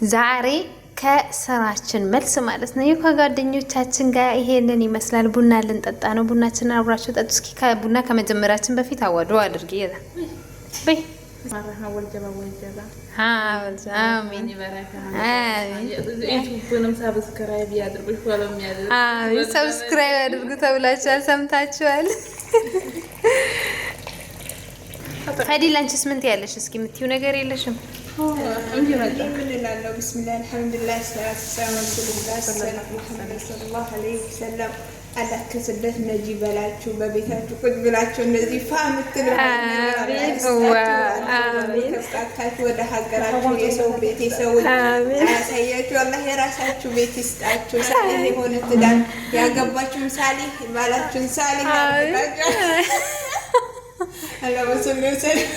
ዛሬ ከስራችን መልስ ማለት ነው ከጓደኞቻችን ጋር ይሄንን ይመስላል። ቡና ልንጠጣ ነው። ቡናችንን አብራችሁ ጠጡ። እስኪ ቡና ከመጀመሪያችን በፊት አዋዶ አድርጊ በይ። Subscribe ያድርጉ ተብላችኋል፣ ሰምታችኋል። ፈዲል አንቺስ ምን ትያለሽ? እስኪ የምትይው ነገር የለሽም? ምን እላለሁ? ቢስሚላህ አልሐምዱሊላህ ሰላቱ ሰላም ሰለላሁ ዐለይሂ ወሰለም። አላህ ከስደት ነጂ በላችሁ፣ በቤታችሁ ቁጭ ብላችሁ እንደዚህ ፋ የምትሉ ተብቃቃችሁ ወደ ሀገራችሁ የሰው ቤት የሰው አያሳያችሁ። አላህ የራሳችሁ ቤት ይስጣችሁ። ሳሊህ የሆነ ትዳር ያገባችሁም ሳሊህ ባላችሁን ሳሊህ ያደርጋችሁ። አላህ ወሰለም።